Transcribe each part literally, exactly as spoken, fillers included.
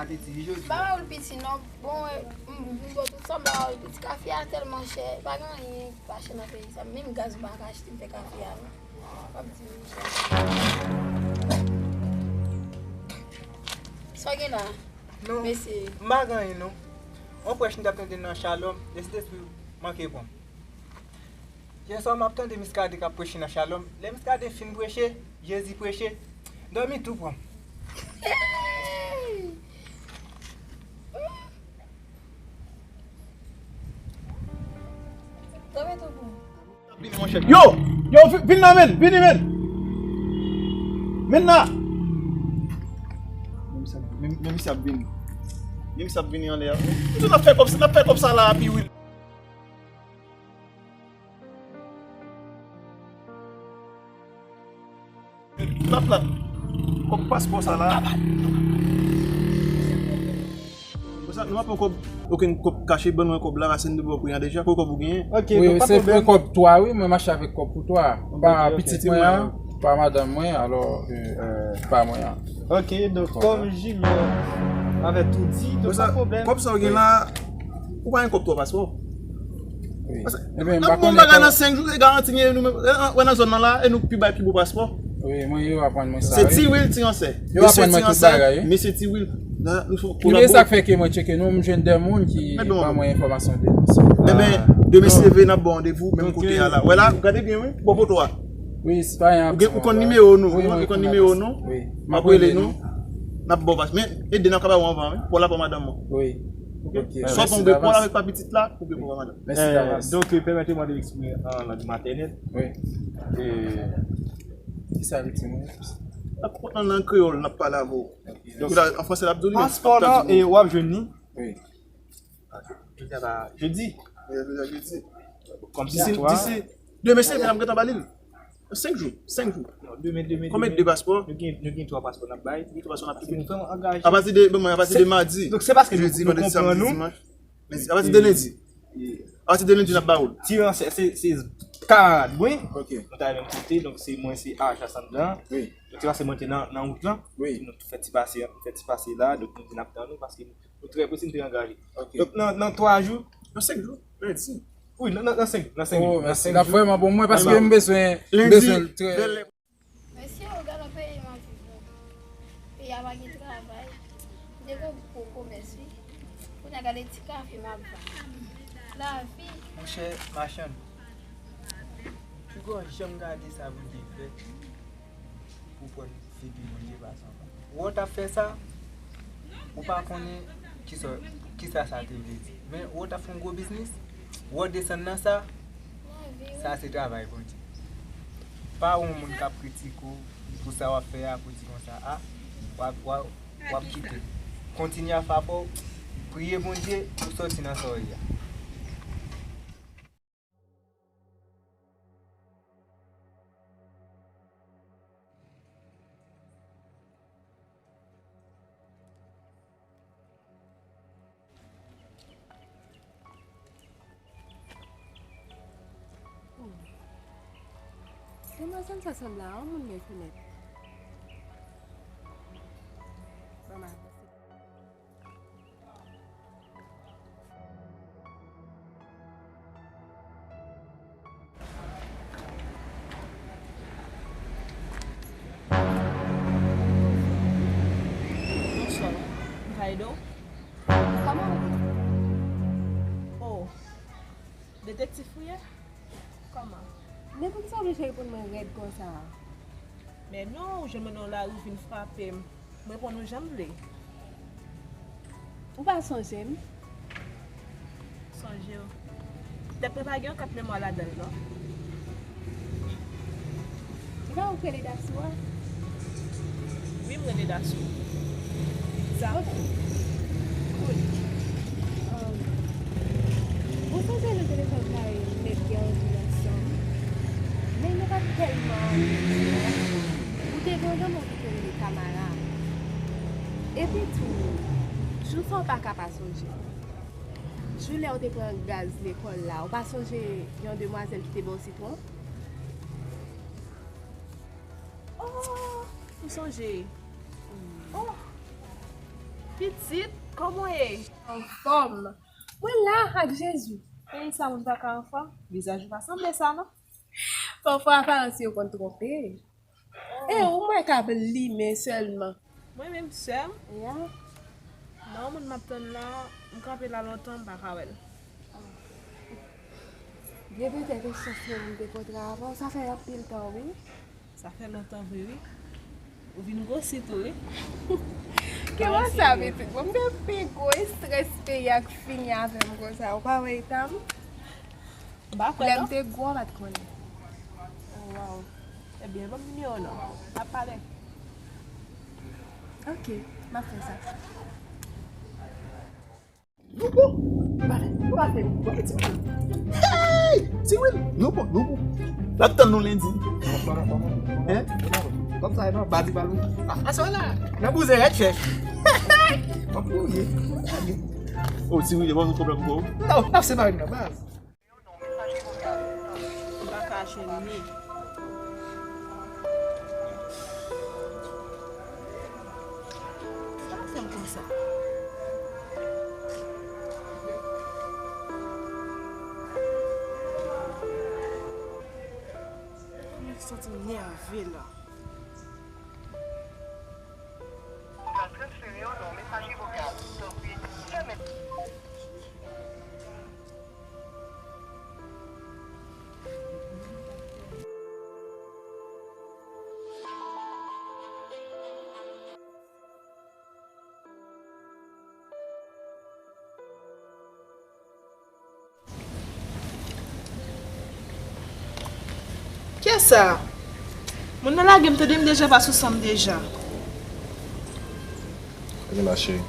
Piti, jodi. Ba ou l piti non. Bon, m, m, bon, tout sa m ba ou l piti. Kafe a tèlman chè. Pa gen anyen ki pa chè nan peyi sa. Menm gaz ou pa ka achte m fè kafe a non. W ap di m chè. Sa w gen la? Non. Mesye. M pa gen anyen non. On frèch m t ap tande nan Shalom, e Sentespri manke pran m. Yè swa m ap tande Miskaden k ap preche nan Shalom. Lè Miskaden fin preche, Jezi preche, dòmi tou pran m. Dòmi tou pran m. Yo! Yo, vi- vin nan men, vini men. Men nan. Men misye ap vini. Men misye ap vini anlè a. Misye n ap fè kòb, n ap fè kòb sa la, pi wi. N ap la. Kòb paspò sa la. Konsa, nou pa pran kòb, okenn kòb kache, ban nou kòb la, rase n depi w pran deja, pou kòb ou genyen. Ok, wi, donk, pa se pwoblèm. Kòb twa, wi, mwen mache avèk kòb pou twa. Ok, pa ok, pitit mwen an, pa madanm mwen, alò, euh, pa mwen an. Ok, donk, kòm Junior avè tou di, donk, pa pwoblèm. Kòb sa w gen la, ou pa gen kòb twa paspò. Wi. Ebyen, m pa konnen. Nan bon bagay nan senk jou, se garanti gen nou menm. Wè nan zòn nan la, e nou ki bay pi bon paspò. Wi, mwen yo aprann mwen sa. Se Ti Wil, Ti Ansè. Yo aprann mwen tout bagay, wi. Mesye Ti Wil. Nan, nou fè kolabo. Sa k fè ke mwen tcheke nou, m jwenn de moun ki ban mwen enfòmasyon de nou. Ebyen, demen se leve, n ap ba w randevou, menm kote a la. Wè la, gade byen, wi, bò poto a. Wi, se pa yon. Ou konn nimewo nou, ou konn nimewo nou. Wi, m ap rele nou. N ap ba w paspò. Men, ede n ap ka ba w anvan, wi. Pou la pa madanm mwen. Wi. Ok. Swa pou w pran avèk pa pitit la, ou byen pou madanm. Mèsi, Damas. Donk, pèmèt mwen de eksprime an lang matènèl. Wi. Kisa l di mwen? Nan kreyòl, n ap pale avè w. Donk, an fransè, l ap di w li. Paspò la, w ap jwenn li. Wi. Jodi. Jodi. Kòm se twa. Demen se leve, n ap gentan ba li l. Senk jou, senk jou. Non, demen, demen, konbyen de paspò? Nou gen, nou gen twa paspò n ap bay. Gen twa paspò n ap bay. Apati de, bon, apati de madi. Donk, se paske nou, jedi, nou vandredi, konprann samdi, nou. Dimanch. Lendi, apati de lendi. Apati de lendi, n ap ba ou l. Ti Ansè, se, se kamarad mwen. Ok. Nou travay menm kote, donk se mwen, se Aja Sandra. Wi. Donk, se paske mwen te nan, nan wout lan. Wi. Nou fè ti pase, fè ti pase la, donk nou di n ap tann ou, paske nou trè prese, nou te angaje. Ok. Donk, nan, nan twa jou. Nan senk jou. Lendi. Wi, nan, nan, nan senk, nan senk jou. Oh, mèsi. L ap vrèman bon mwen, paske m bezwen, m bezwen l trè. Mesye, ou gade peyi m ap viv la. Peyi a pa gen travay. M te gen gwo komès, wi. Kounye a gade ti kafe m ap vann. Lavi. Monchè, machann. Piga w janm gade sa Bondye fè pou w pran figi Bondye pase anba. Wè w t ap fè sa, ou pa konnen kisa, kisa sa te vle di. Men wè w t ap fè yon gwo biznis, wè w desann nan sa, sa se travay Bondye. Pa yon moun k ap kritike w pou sa w ap fè a, pou di konsa, a, w ap, w ap, w ap kite. Kontinye ap fè efò w, priye Bondye pou w sòti nan sa w ye a. Demwazèl sa sanble a yon moun mwen konèt. Mama. Bonswa. M ka ede w? Kòman w ye? Oh. Detektif ou ye? Kòman? Men poukisa w oblije reponn mwen rèd konsa? Men non, ou jwenn mwen nan lari, ou vin frape m. M reponn ou jan m vle. Ou pa sonje m? Sonje w? Tèt mwen pa gen yon kat memwa ladan l, non. Se pa ou k rele Dasou a? Wi, m rele Dasou. Sa? Ok. Cool. Um, ou sonje nou te deja kay met gen anvi ansanm? Men nou pa t tèlman anvi ansanm. Ou te gen yon granmoun ki te rele Tamara. Epi tou, jou sa w pa ka pa sonje. Jou lè w te pran gaz lekòl la, ou pa sonje yon demwazèl ki te ba w sitwon? Oh, m sonje. Oh. Pitit, kòman w ye? Anfòm. Mwen la, ak Jezi. Peyi sa moun pa ka anfòm? Vizaj ou pa sanble sa, non. Pafwa, aparans yo konn twonpe. E ou mwen k ap limen sèlman. Mwen menm, sè m? Ya. Non, moun m ap tann la, m kanpe la lontan, m pa ka wè l. Byen, petèt e chans mwen m te kontre avè w. Sa fè anpil tan, wi. Sa fè lontan vre, wi. Ou vin gwosi tou, wi. Kòman sa, pitit? Bon, m te pi gwo estrès peyi a k fini avè m konsa. Ou pa wè eta m? M pa kwè, non. Lè m te gwo, w pa t konnen. Oh, wow. Ebyen, ban m nimewo w non. N ap pale. Ok, m ap fè sa. Louko, pa fè, pa fè, pa fè ti moun. Hey! Ti Will, Louko, Louko. L ap tann nou lendi. Hein? Kòm sa, e pa badi pa nou. A, a, sa la. Nan bouzen rèd chèch. M ap mouri. Oh, Ti Will, e pa yon pwoblèm pou ou? Non, n ap separe nan baz. Ou pa ka jwenn li. Sa fè m konsa. Mwen santi m nève la. Ou ka transfere w nan yon mesaje vokal. Tanpri, fèmen. Kiyès sa? Moun nan lage m, tande m deja pa sou san m deja. Kote m la, cheri?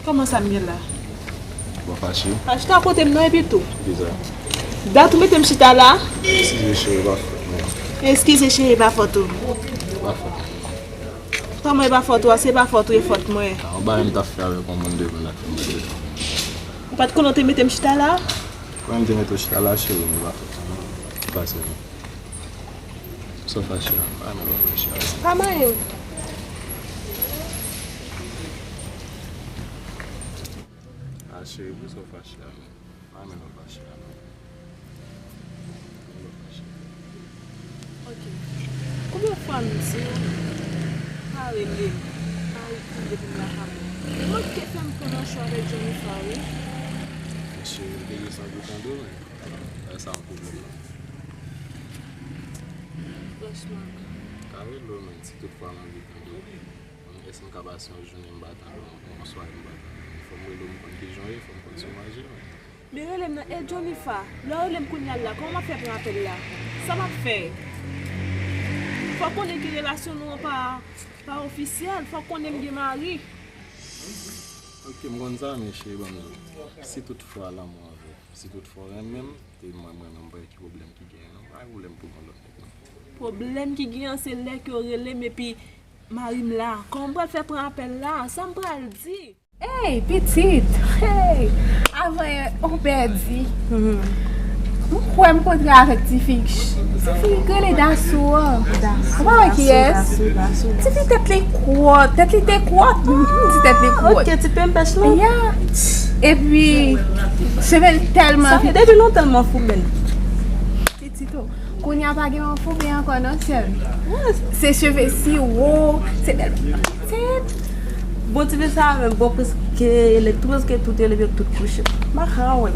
Kòman sa m gen la? Ou pa fache? Pa chita kote m non, epi tou. Kisa? Dat ou mete m chita la? Eskize, cheri, e pa fòt mwen. Eskize, cheri, e pa fòt ou. E pa fòt mwen. Kòman e pa fòt ou a? Se pa fòt ou, e fòt mwen. A, yon bagay m t ap fè avèk yon moun devan l ap fè m devan. Ou pa t konnen w te mete m chita la? Kòman m te mete w chita la, cheri, men e pa fòt mwen. Pase non. Sa w fache a? Pa renmen lè w fache avè m. Pa manyen m. A, cheri, poukisa w fache a menm? Pa renmen lè w fache a menm. Pa renmen lè w fache. Ok. Konbyen fwa m di w pa rele m, pa ekri m depi m lakay ou? Ou manke fè m pran manch ou avèk Jennifer, wi. Men cheri, m te gen san pou tande w, men. Bagay sa yon pwoblèm, non. Franchman. Ka rele w, men, si toutfwa m anvi tande w. Èske m ka pase yon jounen m pa tande w, yon sware m pa tande w? Fò m rele w, m konn kijan w ye, fò m konn si w manje, men. Men rele m nan, e Jennifer, lè w rele m kounye a la, kòman m ap fè pran apèl la? Sa m ap fè? Fò w konnen ke relasyon nou an pa, pa ofisyèl, fò w konnen m gen mari. Ok, m konn sa, men cheri, ban m di w. Si toutfwa lanmou an vre, si toutfwa w renmen m, e mwen, m renmen m, m pa wè ki pwoblèm ki genyen, non. Pa gen pwoblèm pou gen lòt nèg, non. Pwoblèm ki genyen, se lè ke w rele m epi mari m la. Kòman m pral fè pran apèl la? Sa m pral di? Ey, pitit! Hey! Avan yè, ou pèdi. M kwè m kontre avèk ti fi, ti fi k rele Dasou an. Ou pa wè kiyès? Ti fi tèt li kwòt, tèt li te kwòt. M di tèt li kwòt. Ok, ti penpèch lan. Ya. Epi, cheve l tèlman vit. Sa fè depi lontan l manfouben. Pitit o. Kounye a pa gen manfouben ankò non, sè m. Se cheve siwo, se bèl pitit. Bon, ti fi sa menm, bon, prèske, li tou prèske tout, li tout kouche. M pa ka wè.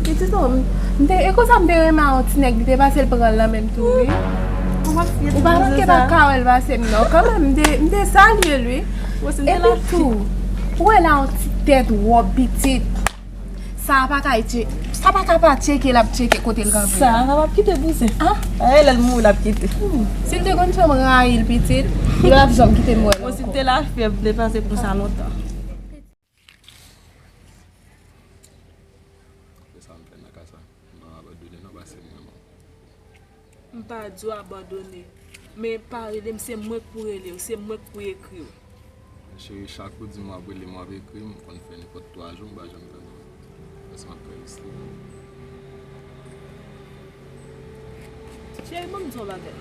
Pitit o, m te, e konsa m te renmen a yon ti nèg, li te pase l pran l nan men m tou, wi. Ou pa manke pa ka wè l pase m non. Kanmenm, m te, m te salye l, wi. Epi tou, ou wè la yon ti tèt wòb pitit. Sa a pa ka tche-, sa pa ka pa tcheke, l ap tcheke kote l kanpe. Sa a pa p kite bouzen. Ah? Ay, lè l mouri, l ap kite. Hmm. Si l te konn fè m rayi l pitit, li p ap janm kite m wè l ankò. Bon, si m te lafyèv, m te pase pou sa lontan. Se sa m fè nan ka sa. M pa abandone non, paske m renmen w. M pa di w abandone, men pa rele m, se mwen k pou rele w, se mwen k pou ekri w. Cheri, chak ou di m w ap rele m, w ap ekri m, m konn fè nenpòt twa jou, m pa janm tande w. Èske m ap pran risk li? Cheri, ban m di w yon bagay.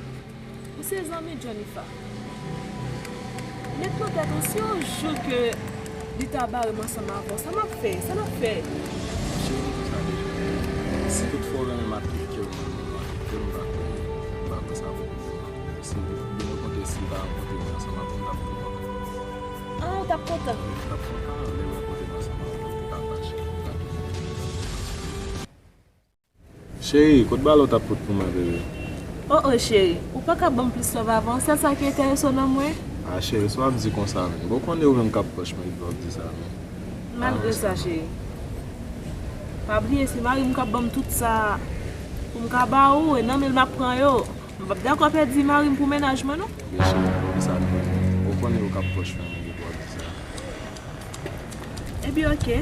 Ou se zanmi Jennifer. M Mèt nan tèt ou, si yon jou ke li ta bare m ansanm avè w, sa m ap fè? Sa n ap fè? Cheri, di sa deja. Si toutfwa w renmen m ak tout kè w, m renmen w ak tout kè w, m pa kwè, m pa kwè sa pou ou. Si, byen okontrè, si l ta rankontre mwen ansanm avè w, m t ap tou kontan. Ah, ou t ap kontan? Wi, m t ap kontan, lè l rankontre mwen ansanm avè w, pou ta fache, pou ta tou kontan. Cheri, kot balon w t ap pot pou mwen, bebe? Oh, oh, cheri, ou pa ka ban m plis love avan, sèl sa ki enterese w nan mwen. Ah, cheri, sa w ap di konsa, men. Bon, konnen ou menm k ap pwòch mwen, epi w ap di sa, men. Malgre sa, cheri. Pa bliye, se mari m k ap ban m tout sa pou m ka ba ou, e nan men l m ap pran yo. M p ap dakò pèdi mari m pou mennaj mwen, non. Bebe, cheri, pa oubli sa, men. Bon, konnen ou k ap pwòch mwen, men, epi w ap di sa. Ebyen, oke.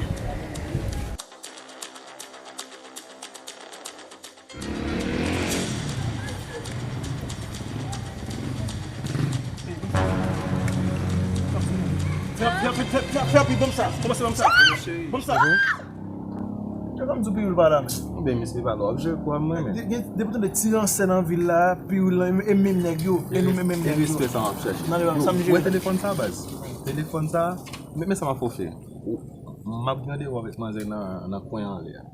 Fè, fè, fè, fè, fè, fè, fè, ban m sa. Kòmanse ban m sa. Ban m sa. Cheri. Ban m sa. Cheri, kòm di w piwil pa la, men. Bon, ben, mesye, pa lò, w ap jwe kou a mwen, men. Gen, gen, depi w tande ti ransè nan vil la, piwil lan, e, e menm nèg yo, e nou menm, menm nèg yo. Respè sa m ap chèche. Nan, sa m jere. Wè telefòn sa, baz. Telefòn sa, men, men sa m ap fè w fè. Ou, m ap gen randevou avèk manzè nan, nan kwen anlè a.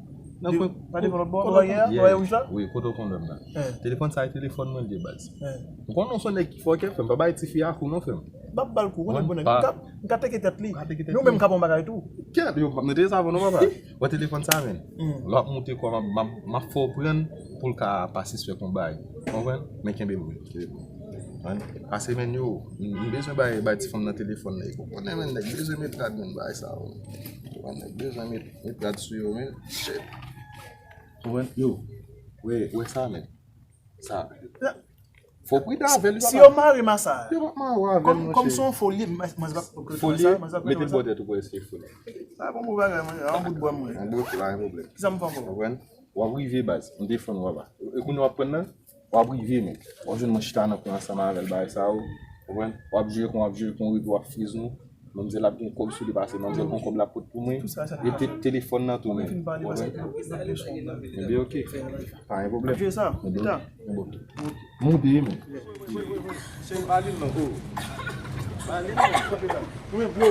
Nan kwen. Pa devan lòt bò, lòt bò, lòt bò wouj la? Wi, kote w konn wè m nan. Eh. Telefòn sa, e telefòn mwen li ye, baz. Eh. M konnen w se yon nèg ki fò kè, frè m, pa bay tifi a kou non, frè m. M ap ba l kou, konnen bon nèg. M ka, m ka teke tèt li. Ou ka teke tèt li. Men ou menm ka pran bagay tou. Kèt, yo, m ap netwaye sa pou nou, papa. Wè telefòn sa, men. Hmm. Lè w ap moute kò, m ap, m ap, m ap fè w prann pou l ka pa sispèk yon bagay. Konprann? Men kenbe m wi, kenbe m wi. Konprann? Pase men yo, m, m bezwen bay, bay ti fanm nan telefòn nan. Ou konnen men nèg bezwen met rad men bagay sa yo. Ou konnen nèg bezwen met, met rad sou yo men. Shit. Konprann? Yo, wè, wè sa men. Sa. Fò w pridan avè l, papa. Si yo mare m a sa, yo p ap mare w avè l, monchè. Kòm se yon foli, mwen se p ap foli, mete l bò tèt ou pou èske foli. Sa bon pou bagay, mwen, yon bout bò mwen. Yon bout la, yon pwoblèm. Kisa m fè ankò? Konprann? W ap rive, baz. M defann w, papa. E kounye w ap pran nan, w ap rive, men. W ap jwenn mwen chita nan kwen ansanm avè l, bagay sa yo. Konprann? W ap jwe kon, w ap jwe kon, epi w ap friz nou. Manmzèl ap gen kòb sou li pase, manmzèl gon kòb l ap pot pou mwen. E te-, telefòn nan tou, men. Konprann? Ebyen, oke. Pa gen pwoblèm. Jwe sa, pita. Moude, men. Se pa li non, oh. Pa li non. Ou menm, bro.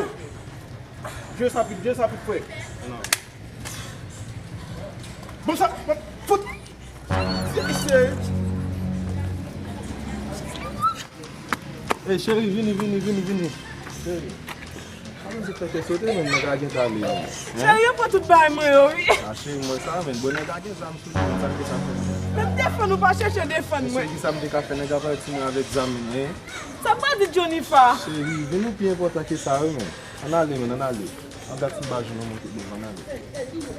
Jwe sa pit, jwe sa pit, frè. Bon, sa, fout. Ey, cheri, vini, vini, vini, vini. Cheri. Sa mwen se fè kè sote, men mwen ka gen tale, men. Cheri, yo pran tout bagay mwen yo, wi. A, cheri, mwen sa, men bonè ka gen zam sou li, men sa m te ka fè. Men m defann ou, pa chèche defann mwen. Cheri, sa m te ka fè, nèg ap averti mwen avèk zam, men. Sa m pral di Johnny fa? Cheri, vin ou pi enpòtan ke sa, wi, men. Ann ale, men, ann ale. Ann gad si m pa jwenn yon moun ki devan, ann ale.